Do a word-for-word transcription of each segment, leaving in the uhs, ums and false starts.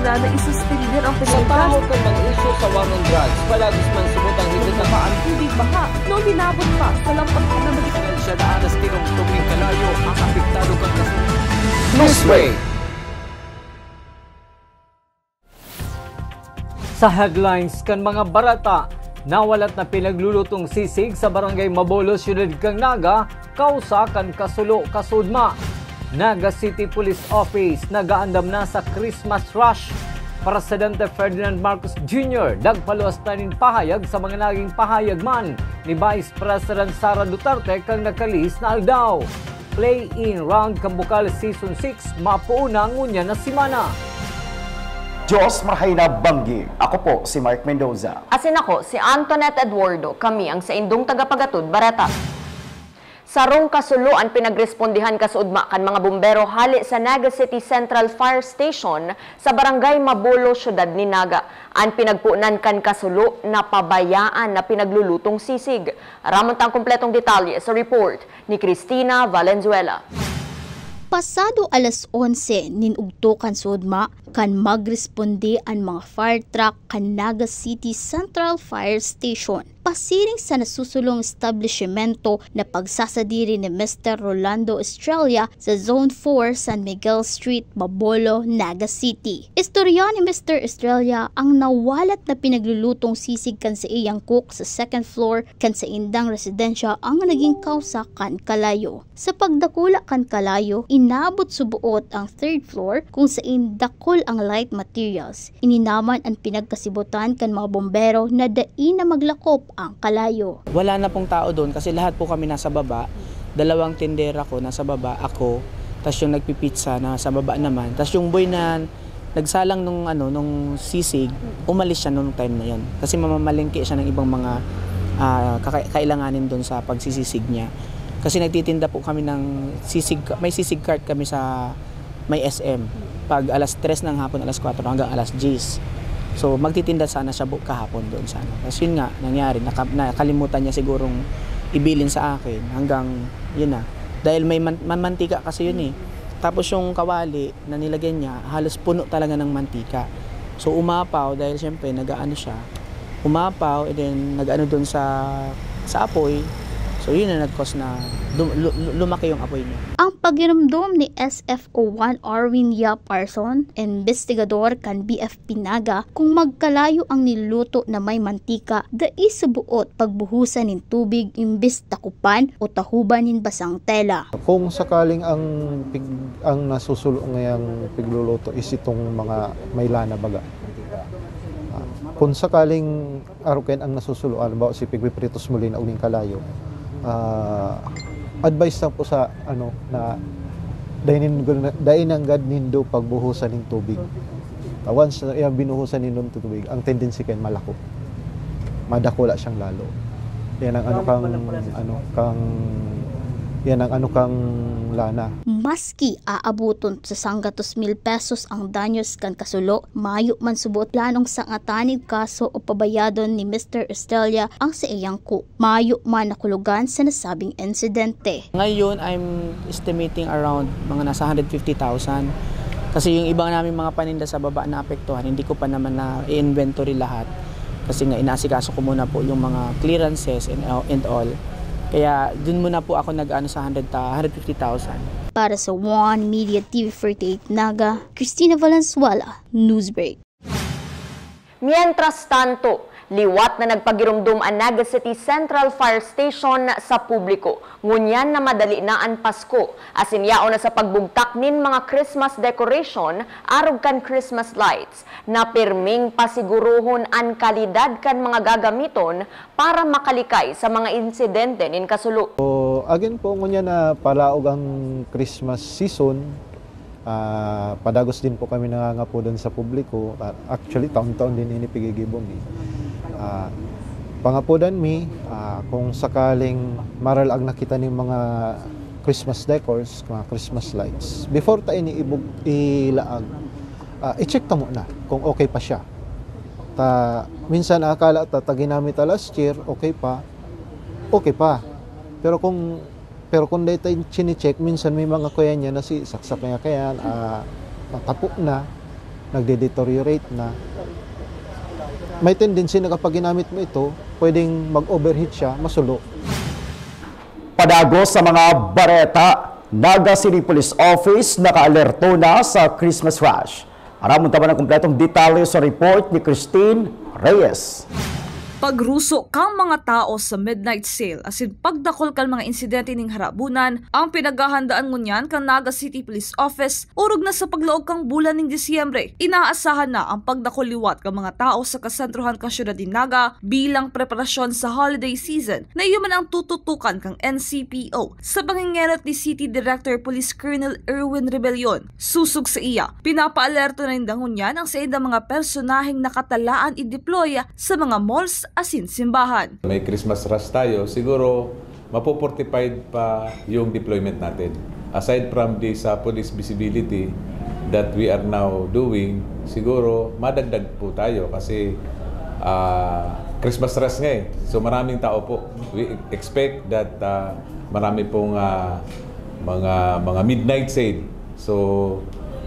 Na isuspender ang Sa pinagdas- tahaw kan mga isyu sa war on drugs, palagis man subot ang higit na Bumaba ang tubig baha noong hinabot pa sa lampas na magiging Siya na alas tinungtong nin kalayo ang apektado kan kasunod. Newsbreak. Sa headlines kan mga barata, nawalat na pinaglulutong sisig sa Barangay Mabolo, Siyudad kan Naga, kausa kan kasulo, kasudma. Naga City Police Office nagaandam na sa Christmas rush. Presidente Ferdinand Marcos Junior nagpaluwas na nin pahayag sa mga naging pahayag man ni Vice President Sara Duterte kan nakalihis na aldaw. Play-in round kan Bukal Season six mapoon na ngunyan na semana. Diyos marahay na banggi. Ako po si Mark Mendoza. Asin ako si Antoinette Eduardo. Kami ang saindong tagapagatod bareta. Sarong kasulo an pinagrespondihan kasuudma kan mga bumbero hale sa Naga City Central Fire Station sa Barangay Mabolo, Siyudad ni Naga. An pinagponan kan kasulo, napabayaan na pinaglulutong sisig. Aramon ta an kompletong detalye sa report ni Cristina Valenzuela. Pasado alas onse nin ugto kan suudma, kan magresponde an mga fire truck kan Naga City Central Fire Station, pasiring sa nasusulong establisyemento na pagsasadiri ni Mister Rolando Estrella sa Zone four, San Miguel Street, Mabolo, Naga City. Istorya ni Mister Estrella, ang nawalat na pinaglulutong sisig kan saiyang cook sa second floor kan saindang residensya ang naging kausa kan kalayo. Sa pagdakula kan kalayo, inabot suboot ang third floor kung sain dakul ang light materials. Ininaman an pinagkasibutan kan mga bombero na dai na maglakop ang kalayo. Wala na pong tao doon kasi lahat po kami nasa baba. Dalawang tindera ko nasa baba, ako, tas yung nagpipizza nasa baba naman. Tas yung boy na nagsalang nung ano, nung sisig, umalis siya nung time na yon. Kasi mamamalengke siya ng ibang mga, ah, kaka-, kailanganin doon sa pagsisisig niya. Kasi nagtitinda po kami ng sisig, may sisig cart kami sa may S M. Pag alas tres ng hapon, alas kwatro hanggang alas diyes. So, magtitinda sana siya bu-, kahapon doon sana. Tapos yun nga, nangyari, naka-, nakalimutan niya sigurong ibilin sa akin hanggang, yun na. Dahil may man-, man-, mantika kasi yun eh. Tapos yung kawali na nilagyan niya, halos puno talaga ng mantika. So, umapaw dahil siyempre nag-aano siya. Umapaw, and then nag-ano dun sa, sa apoy. So, yun na nag-cause na dum-, lu-, lu-, lumaki yung apoy niya. Ang pagirumdom ni S F O one Arwin Yap Arson, investigador kan B F P Naga, kung magkalayo ang niluluto na may mantika, dai subuot pagbuhusan nin tubig imbes takupan o tahuban nin basang tela. Kung sakaling ang pig-, ang nasusulo ngayang pigluluto is itong mga may lana baga. Ah, kung sakaling aruken ang nasusulo, halimbawa si pigpipritos mo linaog ning kalayo, ah, advice lang po sa ano na dai nin-, dai nanggad nindo pagbuhusan ning tubig. Ah, once na yan binuhusan nindo ng tubig, ang tendency kayan malako. Madakula siyang lalo. Yan ang ano kang, ano, kang, yan ang ano kang lana. Maski aaboton sa sanggatos mil pesos ang danyos kan kasulo, mayo man subot planong sangatan nin kaso o pabayadon ni Mister Estrella ang saiyang cook. Mayo man nakulogan sa nasabing insidente. Ngayon, I'm estimating around mga nasa hundred fifty thousand. Kasi yung iba naming mga paninda sa baba na apektuhan, hindi ko pa naman na i-inventory lahat. Kasi nga, inaasikaso ko muna po yung mga clearances and, and all. Kaya dun muna po ako nag-ano sa hundred ta-, hundred fifty thousand. Para sa One Media T V forty-eight Naga, Christina Valenzuela, Newsbreak. Mientras tanto, liwat na nagpagiromdom an Naga City Central Fire Station sa publiko, ngunyan na madali na an Pasko, asin yaon na sa pagbugtak nin mga Christmas decoration arog kan Christmas lights, na pirming pasigurohon an kalidad kan mga gagamiton para makalikay sa mga insidente nin kasulo. So, again po, ngunyan na palaog ang Christmas season, ah, padagos din po kami nangangapodan sa publiko. Ah, actually, taon-taon din ini pigigibong, eh. Ah, pangapodan mi, ah, kung sakaling maralag na kita ning mga Christmas decors, mga Christmas lights, before ta ini ibug-, ilaag, ah, i-check ta muna kung okay pa siya. Ta, minsan akala ta, ta ginamit ta last year, okay pa, okay pa. Pero kung Pero kung dai ta chine-check, minsan may mga kuya niya na si saksak niya kaya, ah, natapo na. nagde-deteriorate na. May tendency na kapag ginamit mo ito, pwedeng mag-overheat siya, masulo. Padagos sa mga bareta, Naga City Police Office nakaalerto na sa Christmas rush. Aramon ta man ang kompletong detalye sa report ni Christine Reyes. Pagruso kan mga tao sa midnight sale asin pagdakul kan mga insidente nin harabunan ang pinaghahandaan ngunyan kan Naga City Police Office orog na sa paglaog kan bulan nin Disyembre. Inaasahan na ang pagdakul liwat kan mga tao sa kasentrohan kan siyudad nin Naga bilang preparasyon sa holiday season na iyo man ang tututukan kan N C P O. Sa pangengenot ni City Director Police Colonel Erwin Rebellion, sosog saiya, pinapaalerto na ninda ngunyan ang saindang mga personaheng nakatalaan i-deploy sa mga malls asin simbahan. May Christmas rush tayo, siguro mapo-fortified pa yung deployment natin. Aside from the sa police visibility that we are now doing, siguro madagdag po tayo kasi ah, Christmas rush nga eh. So maraming tao po. We expect that ah, marami pong ah, mga mga midnight sale. So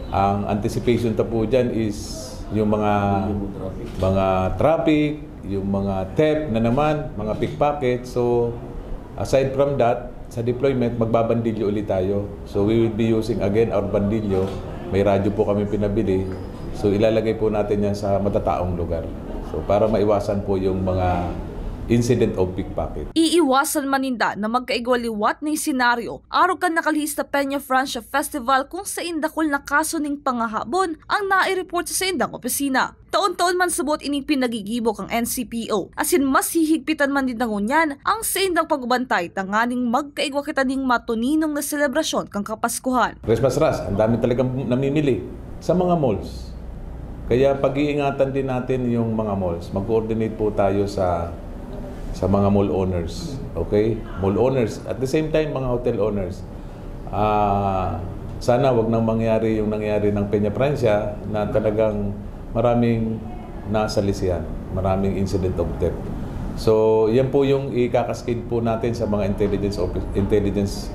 ang anticipation ta po diyan is yung mga mga traffic, yung mga theft na naman, mga pickpocket. So aside from that, sa deployment, magbabandilyo ulit tayo. So we will be using again our bandilyo. May radyo po kami pinabili. So ilalagay po natin yan sa matataong lugar. So para maiwasan po yung mga incident of pickpocket. Iiwasan man ninda na magkaigwa liwat nin senaryo arog kan nakalihis na Peña Francia Festival kung sain dakul na kaso nin pangahabon ang nai-report sa saindang opisina. Taon-taon man subot ining pinagigibo kan N C P O, asin mas hihigpitan man ninda ngunyan ang saindang pagbantay tanganing magkaigwa kita nin matuninong na selebrasyon kan Kapaskuhan. Christmas rush, ang dami talagang namimili sa mga malls. Kaya pag-iingatan din natin yung mga malls. Mag-coordinate po tayo sa sa mga mall owners. Okay? Mall owners. At the same time, mga hotel owners. Ah, sana wag nang mangyari yung nangyari ng Peña Francia na talagang maraming nasalisihan, maraming incident of theft. So, yan po yung ikakaskade po natin sa mga intelligence office, intelligence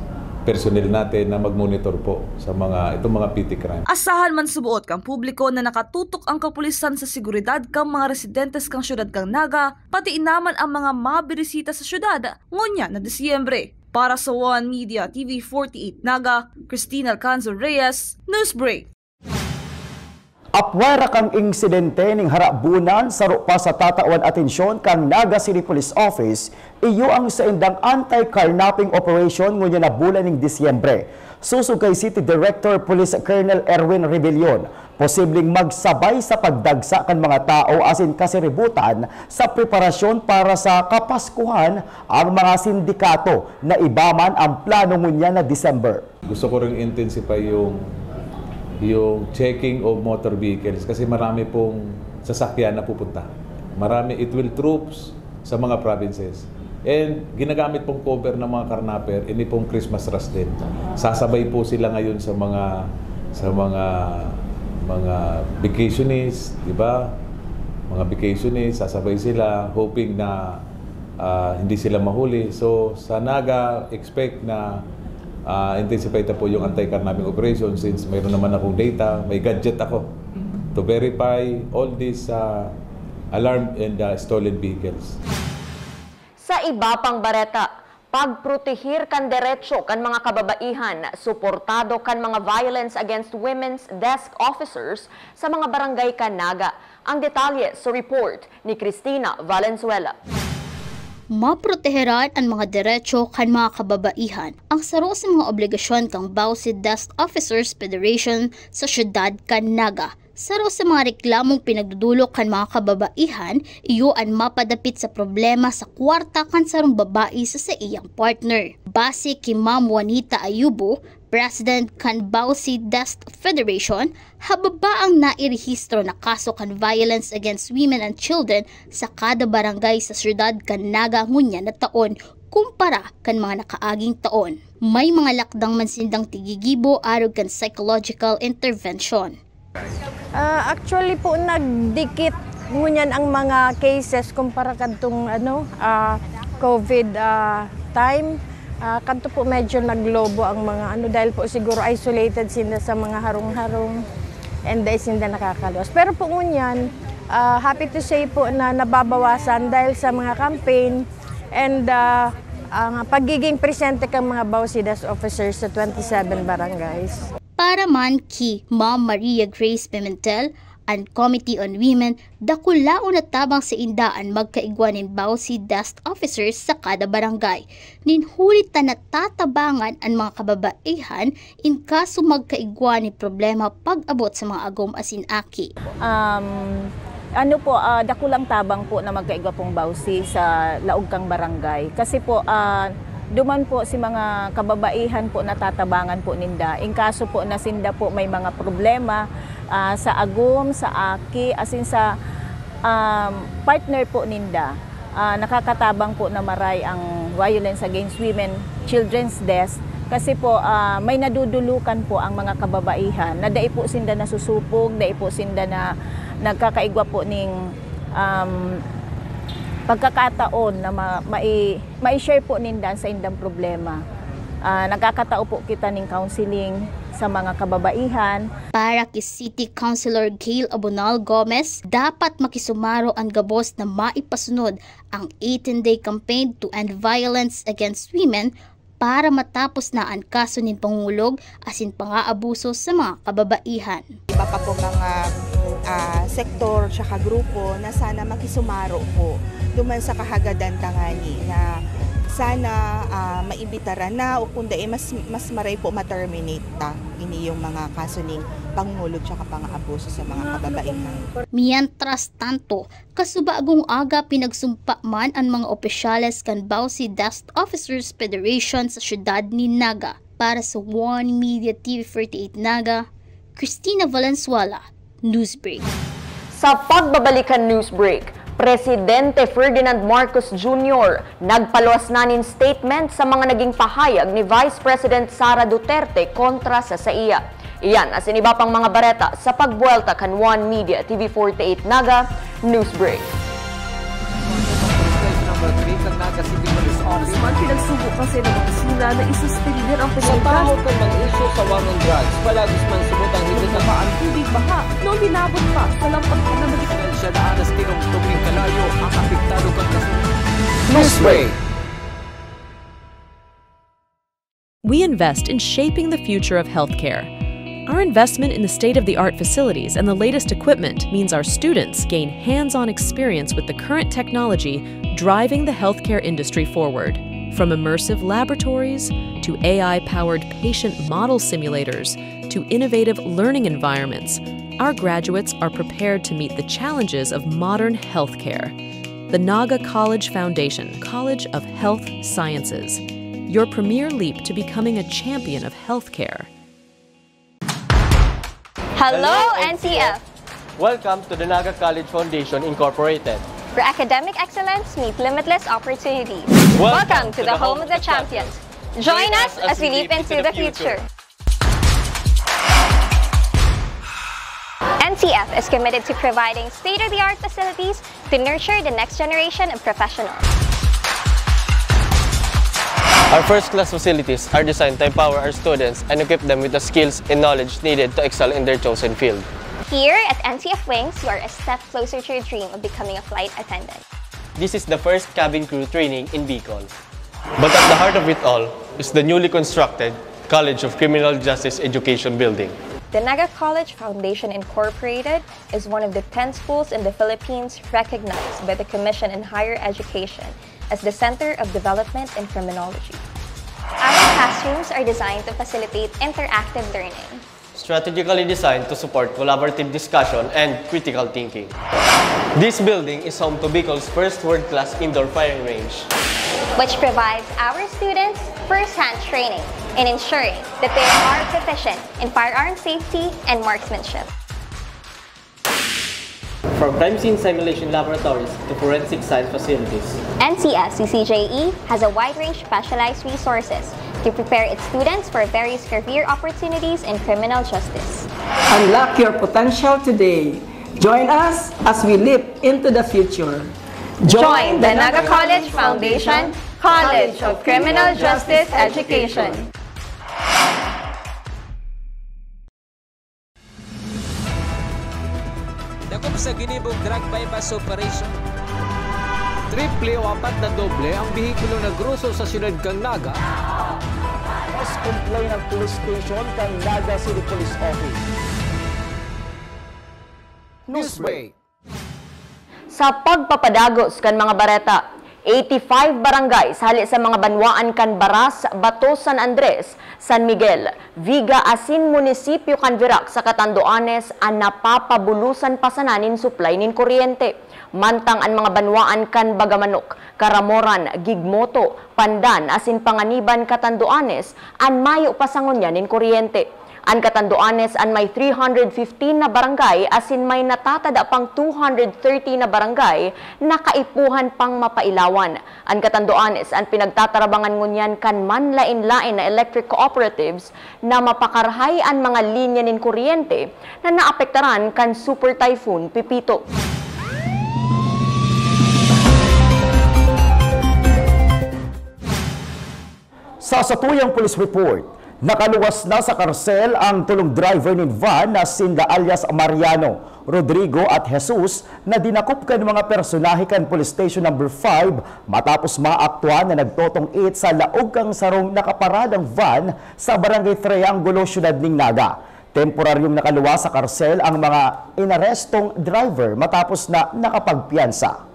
personnel natin na mag-monitor po sa mga itong mga petty crime. Asahan man subuot kan publiko na nakatutok ang kapulisan sa seguridad kan mga residentes kan siyudad kan Naga, pati inaman ang mga mabirisita sa siyudad ngunyan na Disyembre. Para sa One Media T V forty-eight Naga, Christine Alcanzo Reyes, Newsbreak. Apwera kan insidente ning harabunan, saro pa sa tatawan atensyon kan Naga City Police Office, iyo ang saindang anti-carnapping operation ngunyan na bulan ning Disyembre. Sosog kay City Director Police Colonel Erwin Rebellion, posibleng magsabay sa pagdagsa kan mga tao asin kasiributan sa preparasyon para sa Kapaskuhan ang mga sindikato na iba man ang plano ngunyan na December. Gusto ko ring intensify yung yung checking of motor vehicles kasi marami pong sasakyan na pupunta. Marami, it will troops sa mga provinces. And ginagamit pong cover ng mga carnapper, ini pong Christmas rush din. Sasabay po sila ngayon sa mga sa mga mga vacationist, di ba? Mga vacationist, sasabay sila hoping na ah, hindi sila mahuli. So sa Naga, expect na ah, intensify ta po yung anti-carnapping operation since mayroon naman akong data, may gadget ako to verify all these ah, alarmed and ah, stolen vehicles. Sa iba pang bareta, pagprotehir kan derecho kan mga kababaihan, suportado kan mga Violence Against Women's Desk Officers sa mga barangay kan Naga. Ang detalye sa report ni Christina Valenzuela. Maproteheran an mga derecho kan mga kababaihan, ang saro sa mga obligasyon kan Bausi Desk Officers Federation sa siyudad kan Naga. Saro sa mga reklamong pinagdudulok kan mga kababaihan, iyo an mapadapit sa problema sa kwarta kan sarong babae sa saiyang partner. Base ki Ma'am Juanita Ayubo, President kan Bausi Desk Federation, hababa ang nairehistro na kaso kan violence against women and children sa kada barangay sa siyudad kan Naga ngunyan na taon kumpara kan mga nakaaging taon. May mga lakdang man sindang tigigibo arog kan psychological intervention. Ah, actually po, nagdikit ngunyan ang mga cases kumpara kadtong ano, ah, COVID ah, time. Ah, kadto po medyo naglobo ang mga ano, dahil po siguro isolated sila sa mga harong-harong. And dai sinda nakakaluwas. Pero po ngunyan, ah, happy to say po na nababawasan dahil sa mga campaign and, ah, ang pagiging presente kan mga BAUSI desk officers sa twenty-seven barangays. Para man ki Ma'am Maria Grace Pimentel, an Committee on Women, dakulaon na tabang sa inda an magkaigwa nin BAUSI desk officers sa kada barangay. Nin huli ta natatabangan an mga kababaihan in kaso magkaigwa nin problema pag-abot sa mga agom asin aki. Um, ano po, ah, dakulang tabang po na magkaigwa pong BAUSI sa laog kang barangay. Kasi po, ah, duman po si mga kababaihan po natatabangan po ninda. In kaso po na sinda po may mga problema, ah, sa agom, sa aki, asin sa, um, partner po ninda. Ah, nakakatabang po na maray ang Violence Against Women Children's Desk kasi po, ah, may nadudulukan po ang mga kababaihan na dai po sinda nasusupog, dai po sinda na nagkakaigwa po ning, um, pagkakataon na ma-, mai-, mai-share po ninda sa indang problema. Ah, nagkakatao po kita ning counseling sa mga kababaihan. Para ki City Councilor Gail Abonal Gomez, dapat makisumaro an gabos na maipasunod ang eighteen-day campaign to end violence against women para matapos na an kaso nin pangungulog asin pang-aabuso sa mga kababaihan. Iba pa po mga, ah, sektor tsaka grupo na sana makisumaro po duman sa kahagadan tangani na sana, ah, maibitaran na o kung dai mas, mas maray po ma-terminate ta ini yung mga kaso ning pangungulog tsaka pang-aabuso sa mga kababaihan. Mientras tanto, kasubagong aga pinagsumpa man an mga opisyales kan BAUSI Desk Officers Federation sa siyudad nin Naga. Para sa One Media T V forty-eight Naga, Christina Valenzuela, Newsbreak. Sa pagbabalik kan Newsbreak, Presidente Ferdinand Marcos Junior nagpaluwas na nin statement sa mga naging pahayag ni Vice President Sara Duterte kontra sa saiya. Iyan asin iba pang mga bareta sa pagbuwelta kan One Media T V forty-eight Naga Newsbreak. Number three kan Naga City Police Office. Man pinagsugo kasi ng opisina na isuspender ang Sa pagkakita. Tahaw kan mga isyu sa war on drugs, palagis man subot ang higit na Ang tubig baha, noon minabot pa sa lampag na magiging Siya daan na tinungtong ning kalayo ang apektado kan kasi. Newsbreak. We invest in shaping the future of healthcare. Our investment in the state-of-the-art facilities and the latest equipment means our students gain hands-on experience with the current technology driving the healthcare industry forward. From immersive laboratories to A I-powered patient model simulators to innovative learning environments, our graduates are prepared to meet the challenges of modern healthcare. The Naga College Foundation, College of Health Sciences, your premier leap to becoming a champion of healthcare. Hello, N C F! Welcome to the Naga College Foundation Incorporated. Where academic excellence meet limitless opportunities. Welcome to the home of the champions. Join us as we leap into the future. N C F is committed to providing state-of-the-art facilities to nurture the next generation of professionals. Our first-class facilities are designed to empower our students and equip them with the skills and knowledge needed to excel in their chosen field. Here at N C F Wings, you are a step closer to your dream of becoming a flight attendant. This is the first cabin crew training in Bicol. But at the heart of it all is the newly constructed College of Criminal Justice Education Building. The Naga College Foundation Incorporated is one of the ten schools in the Philippines recognized by the Commission on Higher Education as the Center of Development in Criminology. Our classrooms are designed to facilitate interactive learning. Strategically designed to support collaborative discussion and critical thinking. This building is home to Bicol's first world-class indoor firing range, which provides our students first-hand training in ensuring that they are proficient in firearm safety and marksmanship. From crime scene simulation laboratories to forensic science facilities, N C F C C J E has a wide range of specialized resources to prepare its students for various career opportunities in criminal justice. Unlock your potential today. Join us as we leap into the future. Join the Naga College Foundation, College of Criminal Justice Education. Sa ginibong drug buy-bust operation, triple o apat na doble ang behikulo na groso sa siyudad kan Naga. Mas complain ang police station kan Naga City Police Office. Newsbreak. Sa pagpapadagos kan mga bareta, eighty-five barangays hale sa mga banwaan kan Baras, Bato, San Andres, San Miguel, Viga asin munisipyo kan Virac sa Catanduanes an napapabulosan pa sana nin suplay nin kuryente. Mantang an mga banwaan kan Bagamanok, Caramoran, Gigmoto, Pandan asin Panganiban, Catanduanes an mayo pa sa ngunyan nin kuryente. An Catanduanes an may three hundred fifteen na barangay asin may natatada pang two hundred thirty na barangay na kaipuhan pang mapailawan. An Catanduanes an pinagtatarabangan ngunyan kan manlaen-laen na electric cooperatives na mapakarahay an mga linya nin kuryente na naapektaran kan Super Typhoon Pepito. Sa satuyang police report, nakaluwas na sa karsel ang tolong driver nin van na sinda alias Mariano, Rodrigo at Jesus na dinakop kan mga personahe kan Police Station Number five matapos maaktuhan na nagtotong-it sa laog kan sarong nakaparadang van sa Barangay Triangulo, Siyudad nin Naga. Temporaryong nakaluwas sa karsel ang mga inarestong driver matapos na nakapagpiyansa.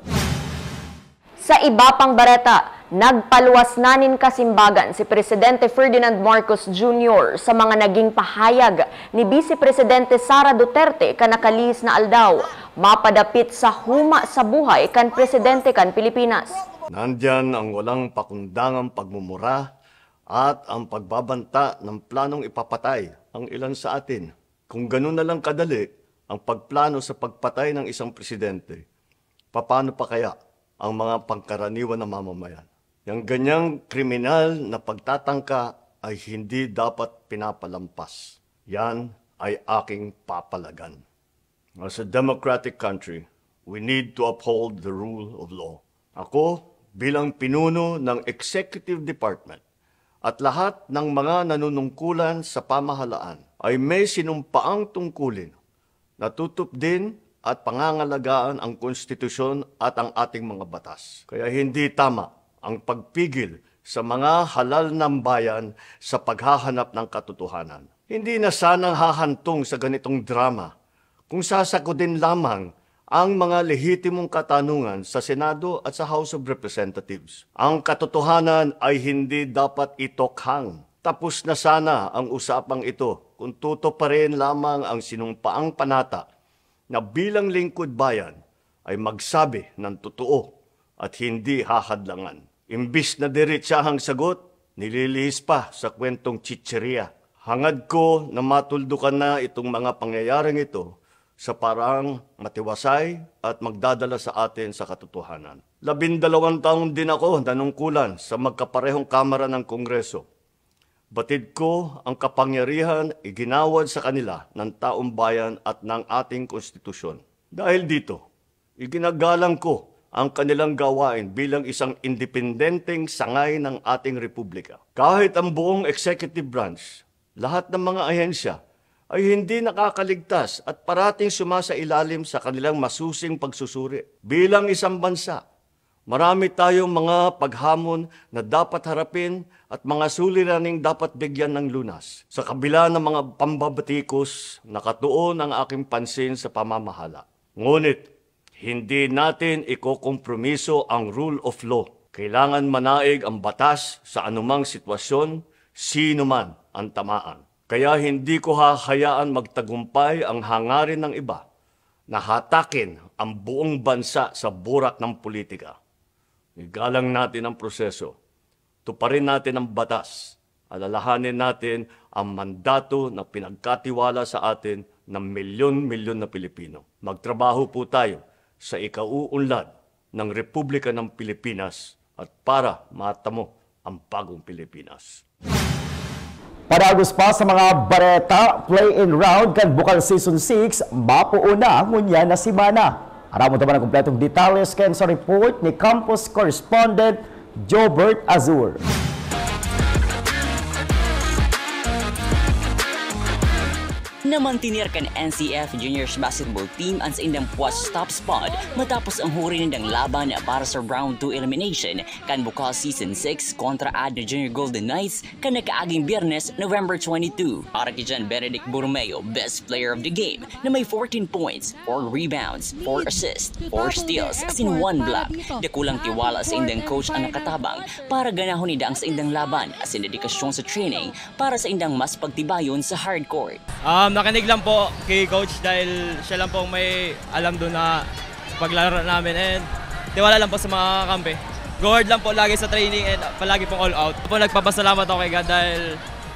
Sa iba pang bareta, nagpaluwas na nin kasimbagan si Presidente Ferdinand Marcos Junior sa mga naging pahayag ni Vice Presidente Sara Duterte kan nakalihis na aldaw, mapadapit sa huma sa buhay kan presidente kan Pilipinas. Nandiyan ang walang pakundangang pagmumura at ang pagbabanta ng planong ipapatay ang ilan sa atin. Kung ganun na lang kadali ang pagplano sa pagpatay ng isang presidente, papaano pa kaya ang mga pangkaraniwan na mamamayan? Yang ganyang kriminal na pagtatangka ay hindi dapat pinapalampas. Yan ay aking papalagan. As a democratic country, we need to uphold the rule of law. Ako, bilang pinuno ng Executive Department, at lahat ng mga nanunungkulan sa pamahalaan ay may sinumpaang tungkulin na tutupdin at pangangalagaan ang konstitusyon at ang ating mga batas. Kaya hindi tama ang pagpigil sa mga halal ng bayan sa paghahanap ng katotohanan. Hindi na sana hahantong sa ganitong drama kung sasakudin lamang ang mga lehitimong katanungan sa Senado at sa House of Representatives. Ang katotohanan ay hindi dapat itokhang. Tapos na sana ang usapang ito kung tutuparin lamang ang sinumpaang panata na bilang lingkod bayan ay magsabi ng totoo at hindi hahadlangan. Imbis na diretsahang sagot, nililihis pa sa kwentong chicheria. Hangad ko na matuldukan na itong mga pangyayaring ito sa paraang matiwasay at magdadala sa atin sa katotohanan. Labindalawang taon din ako nanungkulan sa magkaparehong kamara ng Kongreso. Batid ko ang kapangyarihan iginawad sa kanila ng taong bayan at ng ating konstitusyon. Dahil dito, iginagalang ko ang kanilang gawain bilang isang independenteng sangay ng ating republika. Kahit ang buong executive branch, lahat ng mga ahensya, ay hindi nakakaligtas at parating sumasailalim sa kanilang masusing pagsusuri. Bilang isang bansa, marami tayong mga paghamon na dapat harapin at mga suliraning dapat bigyan ng lunas. Sa kabila ng mga pambabatikos, nakatuon ang aking pansin sa pamamahala. Ngunit, hindi natin ikokompromiso ang rule of law. Kailangan manaig ang batas sa anumang sitwasyon, sino man ang tamaan. Kaya hindi ko hahayaan magtagumpay ang hangarin ng iba na hatakin ang buong bansa sa burak ng politika. Igalang natin ang proseso. Tuparin natin ang batas. Alalahanin natin ang mandato na pinagkatiwala sa atin ng milyon-milyon na Pilipino. Magtrabaho po tayo sa ikauunlad ng Republika ng Pilipinas at para matamo ang bagong Pilipinas. Padagos pa sa mga bareta, play-in round kan Bukal Season six, mapoon na ngunyan na semana. Aramon ta man ang kompletong detalye kan sa report ni campus correspondent Jobert Azur. Namantener kan N C F Juniors Basketball Team an saindang puwes sa top spot matapos ang huri nindang laban para sa Round two elimination kan Bukal Season six kontra Adno Junior Golden Knights kan nakaaging Biyernes, November twenty-two. Para ki John Benedict Borromeo, Best Player of the Game, na may fourteen points, four rebounds, four assists, four steals, asin one block. Dakulang tiwala sa indang coach ang nakatabang para ganahon ninda ang saindang laban asin dedikasyon sa training para sa indang mas pagtibayon sa hard court. Um, nakinig lang po kay coach dahil siya lang po may alam doon na paglaro namin and tiwala lang po sa mga kakampi. Go hard lang po lagi sa training and palagi pong all out. Po, nagpapasalamat ako kay God dahil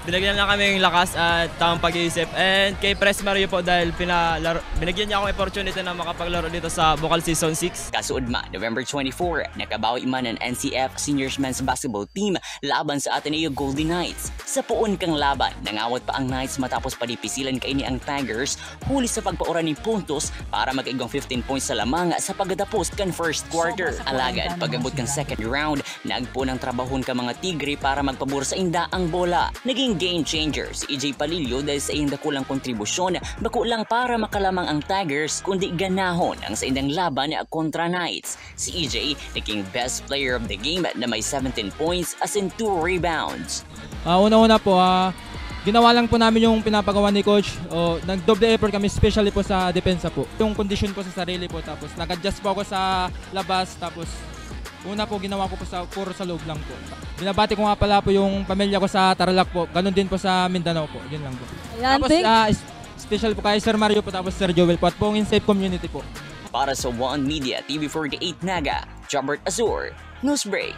binigyan niya kaming lakas at tamang pag-iisip. And kay Pres Mario po dahil pinalaro, binigyan niya akong opportunity na makapaglaro dito sa Bukal Season six. Kasuodma, November twenty-four, nakabawi man ang N C F Seniors Men's Basketball Team laban sa Ateneo Golden Knights. Sa poon kang laban, nangawat pa ang Knights matapos padipisilan kaini ang Tigers huli sa pagpaura nin puntos para magkaigwang fifteen points sa lamang sa pagkatapos kan first quarter. Alagad pag-abot kan second round, nagpoon ang trabahon kan mga Tigre para magpabor sainda ang bola. Naging game changer si E J Palillo dahil sa iyang dakulang kontribusyon, bako lang para makalamang ang Tigers, kundi ganahon ang saindang laban kontra Knights. Si E J naging best player of the game na may seventeen points asin two rebounds. Ah, una-una po, ah, ginawa lang po namin yung pinapagawa ni Coach. O, nag-double effort kami, especially po sa depensa po. Yung kondisyon po sa sarili po, tapos nag-adjust po ako sa labas, tapos una po ginawa ko po sa, puro sa loob lang po. Binabati ko nga pala po yung pamilya ko sa Tarlac po, ganun din po sa Mindanao po, yun lang po. Ayan, tapos, thank- ah, es-, special po kay Sir Mario po, tapos Sir Joel po, at buong Insafe community po. Para sa One Media T V forty-eight Naga, Jobert Azor, Newsbreak.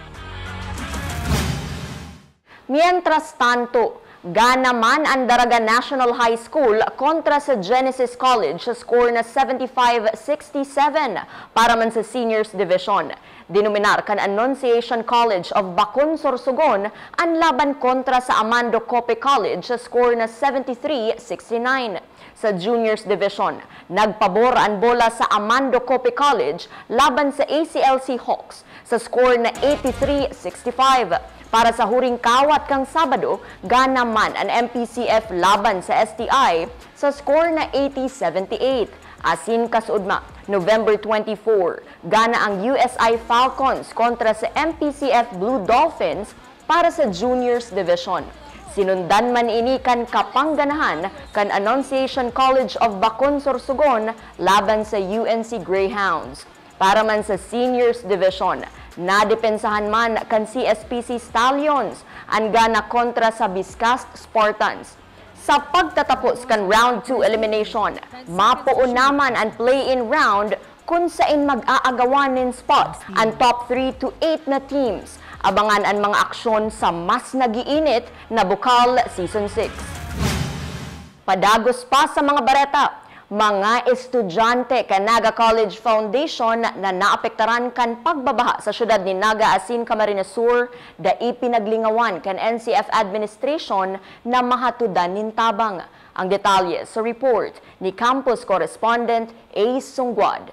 Mientras tanto, gana man an Daraga National High School kontra sa Genesis College sa score na seventy-five sixty-seven para man sa Seniors Division. Dinominar kan Annunciation College of Bacon, Sorsogon an laban kontra sa Amando Cope College sa score na seventy-three sixty-nine. Sa Juniors Division, nagpabor an bola sa Amando Cope College laban sa A C L C Hawks sa score na eighty-three sixty-five. Para sa huring kawat kan Sabado, gana man an M P C F laban sa S T I sa score na eighty seventy-eight. Asin kasuodma, November twenty-four, gana ang U S I Falcons kontra sa M P C F Blue Dolphins para sa Juniors Division. Sinundan man ini kan kapangganahan kan Annunciation College of Bacon, Sorsogon laban sa U N C Greyhounds. Para man sa Seniors Division, nadepensahan man kan C S P C Stallions an gana kontra sa Biscast Spartans. Sa pagtatapos kan Round two elimination, mapoon naman an play-in round kun sain mag-aagawan nin spot an top three to eight na teams. Abangan an mga aksyon sa mas nag-iinit na Bukal Season six. Padagos pa sa mga bareta, mga estudyante kan Naga College Foundation na naapektaran kan pagbabaha sa siyudad nin Naga asin Camarines Sur, dai pinaglingawan kan N C F Administration na mahatodan nin tabang. Ang detalye sa report ni campus correspondent Ace Sungguad.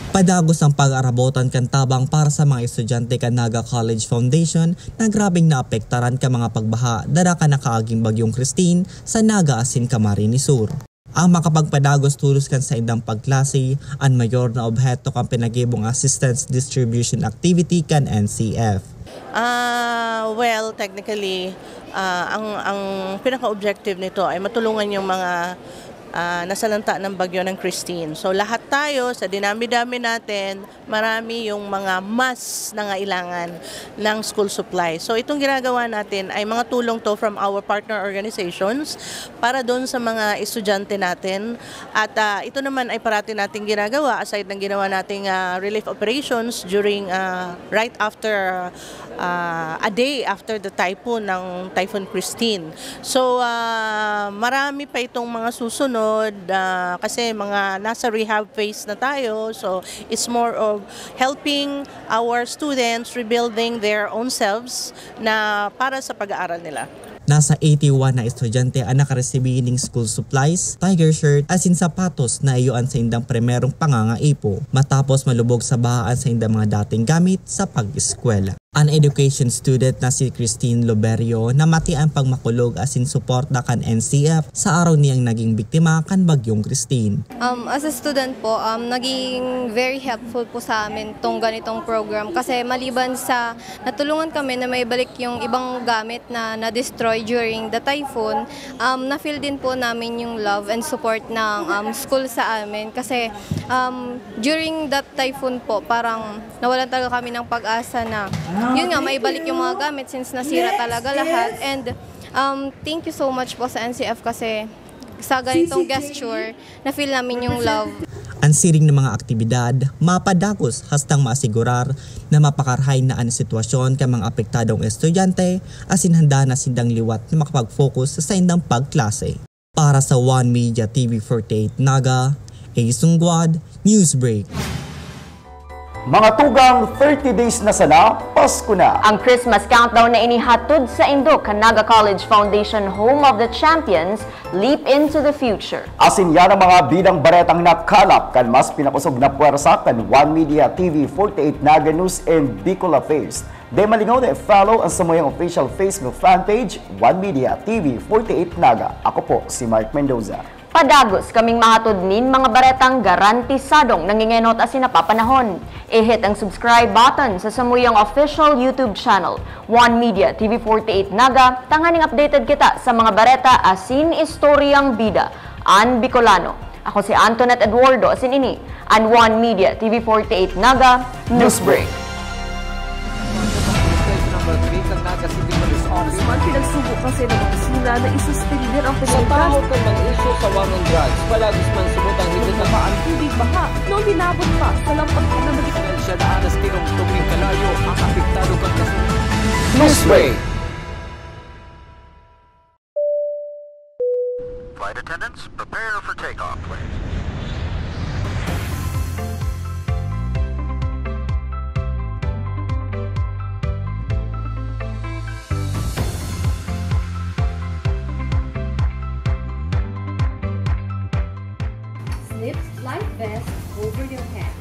Padagos ang pag-aarabotan kan tabang para sa mga estudyante kan Naga College Foundation na grabeng naapektaran kan mga pagbaha dara kan nakaaging Bagyong Christine sa Naga asin Camarines Sur. Ang makapagpadagos tolos kan saindang pagklase, an mayor na obheto kan pinagibong assistance distribution activity kan N C F. Ah, well, technically, ah, ang, ang pinaka-objective nito ay matulungan yung mga, ah, nasalanta ng bagyo ng Christine. So, lahat tayo, sa dinami-dami natin, marami yung mga mas nangailangan ng school supply. So, itong ginagawa natin ay mga tulong to from our partner organizations para doon sa mga estudyante natin. At, ah, ito naman ay parati nating ginagawa, aside ng ginawa nating, ah, relief operations during, ah, right after, ah, a day after the typhoon ng Typhoon Christine. So, ah, marami pa itong mga susunod, ah, kasi mga nasa rehab phase na tayo. So, it's more of helping our students rebuilding their own selves na para sa pag-aaral nila. Nasa eighty-one na estudyante ang nakaresibi ning school supplies, tiger shirt, asin sapatos na iyo an saindang primerong pangangaipo matapos malubog sa baha an saindang mga dating gamit sa pag-eskwela. An education student na si Christine Loberio namati an pagmakulog asin suporta kan N C F sa araw niyang naging biktima kan Bagyong Christine. Um, as a student po, um, naging very helpful po sa amin tong ganitong program kasi maliban sa natulungan kami na maibalik yung ibang gamit na na-destroy during the typhoon, um, na-feel din po namin yung love and support ng um, school sa amin kasi um, during that typhoon po, parang nawalan talaga kami ng pag-asa na yun nga, maibalik yung mga gamit since nasira talaga lahat. And um, thank you so much po sa N C F kasi sa ganitong gesture, na-feel namin yung love. An siring na mga aktibidad mapadagos hastang maasigurar na mapakarahay na an sitwasyon kan mga apektadong estudyante asin handa na sindang liwat na makapag-focus sa saindang pagklase. Para sa One Media T V forty-eight Naga, Ace Sungguad, Newsbreak. Mga tugang, thirty days na sana, Pasko na! Ang Christmas countdown na inihatod sa indo kan Naga College Foundation, Home of the Champions, Leap into the Future. Asin yan ang mga bidang baretang nakalap kan mas pinakusog na pwersa kan One Media T V forty-eight Naga News and Bicol Affairs. Di malingaw na i-follow ang samuyang official Facebook fan page, One Media T V forty-eight Naga. Ako po si Mark Mendoza. Padagos kaming mahatod nin mga baretang garantisadong nangingenot asin napapanahon. I-hit ang subscribe button sa samuyang official YouTube channel, One Media T V forty-eight Naga, tanganing updated kita sa mga bareta asin istoryang bida. An Bicolano. Ako si Antoinette Eduardo, asin ini an One Media T V forty-eight Naga Newsbreak. Number three kan Naga City Police Office. Man pinagsubo kasi ng opisina na isuspender ang Sa komunidad. Tahaw kan mga isyu sa war on drugs, palagis man sumutang higit na Nagpaan tubig baha noong hinabot pa sa lampag na magiging Dahil siya daan na tinungtong ning kalayo ang apektado kan kasunod. Newsbreak. Flight attendants, prepare for takeoff, please. Slip life vest over your head.